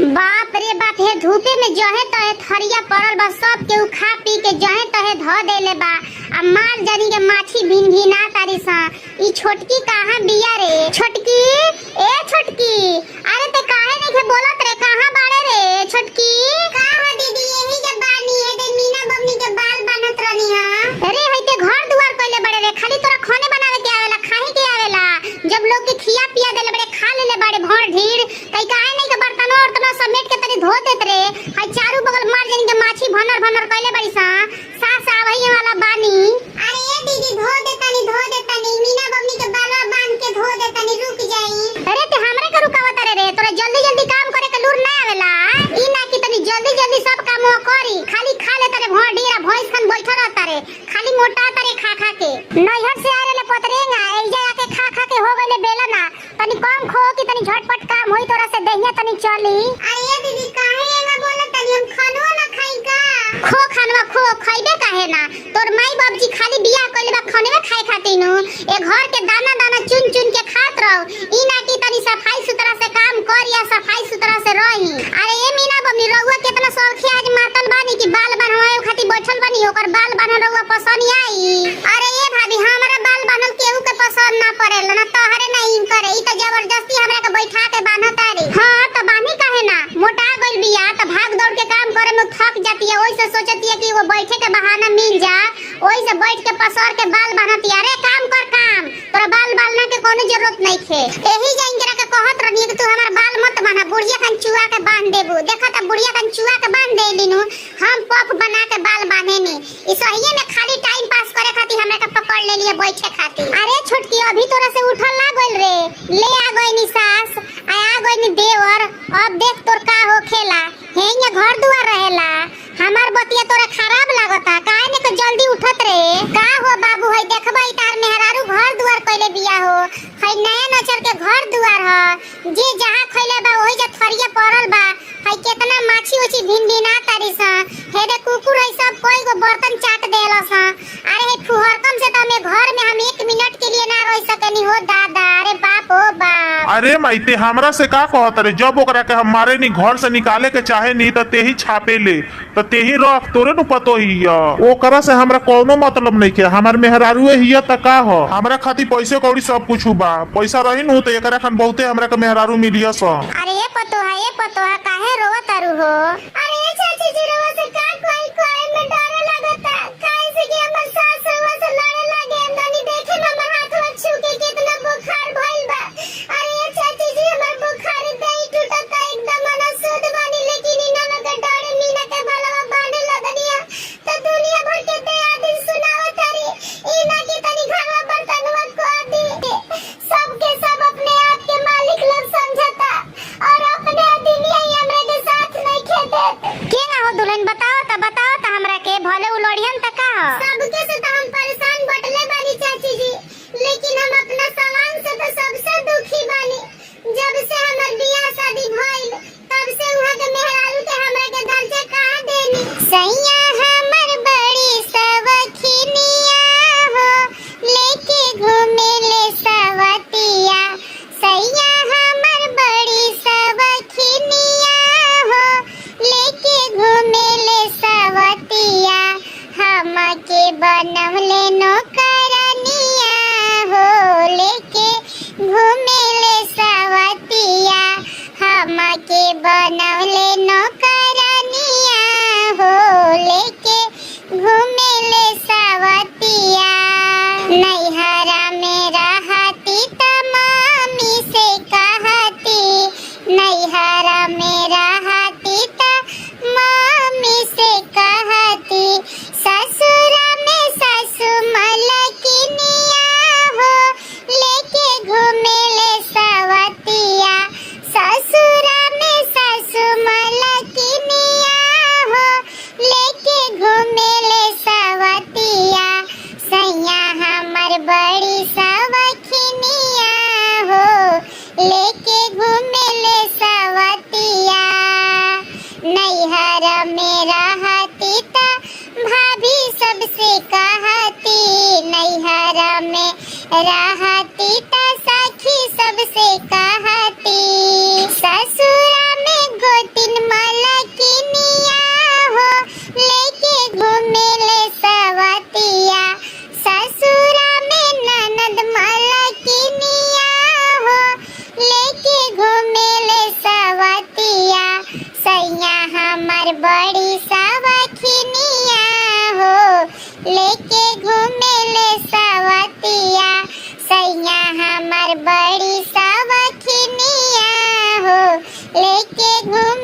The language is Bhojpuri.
बाप रे बाप, हे धूपे में जहे तहे थरिया पड़ल बा, सब केहू खा पी के जहे तहे ध देले बा। आ मार जानी के माछी भिन भिना तारी सा। ई छोटकी कहाँ बिया रे? छोटकी, ए छोटकी, अरे ते काहे नहीं के बोलत रे? कहाँ बाड़े रे छोटकी? का हो दीदी, यही के बानी है ते मीना बबनी के बाल बांधत रहनी हां। अरे हई ते घर दुआर कइले बड़े रे, खाली तोरा खाने बनावे के आवेला, खाही के आवेला। जब लोग के खिया पिया देले बड़े, खा लेले बड़े भर ढीर, तई काहे नहीं के बर्तन और समेट के तनी धो देत रे? हई चारू बगल मार जनी के माछी भनर भनर कइले बड़ी सा। सास आवही वाला बानी। अरे ए दीदी, धो देतानी धो देतानी, मीना बबनी के बालवा बांध के धो देतानी, रुक जाई। अरे ते हमरे के रुकावत रे रे, तोरा जल्दी जल्दी काम करे के लूर ना आवेला? ई ना कि तनी जल्दी जल्दी सब काम वो करी, खाली खा ले तरे भर ढीर, भैंस खन बैठल रहता रे, खाली मोटा तरे खा खा के। नैहर से आ रे पतरेंगा, एइजा आके खा खा के हो गइले बेलना। तनी कम खो कि तनी झटपट काम होई तोरा से, देहिया तनी चली। अरे ए दीदी, काहे एंगा बोलत तानी? हम खानो ना खाई का? खो खानवा खो, खइबे काहे ना? तोर माई बाबूजी खाली बियाह कइले बा खाने में खाए खातिर नु, ए घर के दाना दाना चुन चुन के खात रहो। ई ना कि तनी सफाई सुथरा से काम कर या सफाई सुथरा से रही। अरे ए मीना बबनी, रउआ केतना शौखी आज मातल बानी कि बाल बनवाए खातिर बैठल बानी, ओकर बाल बान्हल रउआ पसंद आई? अरे ए भाभी, हमरा बाल बान्हल केहू के पसंद ना पड़ेला, ना तोहरे ना इनकरे। ई त जबरदस्ती हमरा के बैठा के बान्हत रे। हां त बान्ही काहे ना, मोटा गइल बिया त भाग दौड़ के काम करे में थक जाती है, ओइ से सोचती है कि वो बैठे के बहाना मिल जा, ओइ से बैठ के पसर के बाल बान्हती। अरे काम कर काम, तोरा बाल बालना के कोनो जरूरत नहीं खे। एही जा इनकरा के कहत रहनी कि तू हमार बाल मत बान्हा, बुढ़िया खन चुआ के बांध देबू। देखा त बुढ़िया खन चुआ के बांध देलिनु, हम पफ बना के बाल बांधेनी। ई सहिए में खाली टाइम पास करे खातिर हमरा के पकड़ ले लिए बैठे खातिर। अरे छोटकी, अभी तोरा से उठल ना गइल रे, ले आ गइनी सास आ गइनी देवर, अब देख तोर का होखेला। हेंगे घर दुआर रहेला, हमार बतिया तोरा खराब लागता, काहे ने के जल्दी उठत रे? का हो बाबू, हई देखबा ई तार मेहरारू घर दुआर कइले बिया हो, हई नया नचर के घर दुआर ह, जे जहां खइले बा ओही जे थरिया पड़ल बा। हई केतना माछी उछी भिन भिना तारी सा, हेदे कुकुर हई सब कोई गो बर्तन चाट देला सा। अरे हे फुहरकम से त हमें घर में हम 1 मिनट के लिए ना रह सकनी हो दादा। अरे बाप हो बाप। अरे माई, ते हमरा से का कहत रे? जब ओकरा के हम मारे नी, घर से निकाले के चाहे नी त तेही छापे ले, त तेही रख, तोरे नु पतो हिय। ओकरा से हमरा कोनो मतलब नहीं के, हमार मेहरारूए हिय त का हो? हमरा खातिर पैसे कौड़ी सब कुछ बा, पैसा रही नु त एकरा खान बहुते हमरा के मेहरारू मिलिय स। अरे ये पतो है, ये पतो है, काहे रोवत तारू हो? अरे ए चाची जी, रउआ से का कोई कोई में डरे लगता, काहे से कि हमर सास रउआ से लड़े लगे। तनी देखे ना हमर हाथवा छू के कितना बुखार भइल बा। अरे ए चाची जी, हमर बुखार दही टूटता एकदम, ना शुद्ध बानी, लेकिन इना लोग के डरे मीना के बालवा बांधे लगनिया त दुनिया भर के दया दिन सुनावत तारी। ई ना कि तनी घरवा बर्तनवा कर दी, सबके सब अपने आप के मालिक लोग समझता और अपने आदमी ही हमरा के साथ नहीं खेदेत। के ना हो दुल्हन, बताओ त, बताओ त हमरा के, भले उ लड़ियन त का हो? सबके से तो हम परेशान बटले बानी चाची जी, लेकिन हम अपना सवांग से तो सबसे दुखी बानी। जब से हमर बियाह शादी भइल तब से वहां के मेहरारू के हमरा के दर्जा कहाँ देनी। सैया हमर बड़ी सवखिनिया हो, लेके घूमे ले सवतिया। सैया हमर बड़ी सवखिनिया हो, लेके घूमे ले सवतिया। हमके बनवले नौकरनिया हो, लेके घूमे ले सवतिया। हमके बनवले नौकरनिया हो, लेके घूमे ले सवतिया। नैहरा में रहती त मामी से कहती, नैहरा में रहती त मामी से कहती, ससुरा में सासु मलकिनिया हो, लेके घूमे ले सवतिया। ससुरा में सासु मलकिनिया हो, लेके घूमे ले सवतिया। सैया हमर बड़ी सवखिनिया हो, लेके घूमे ले सवतिया। नैहर में रहती त भाभी सबसे कहती, नैहर में रहती त सखी सबसे कहती, ससुरा में गोती घूम।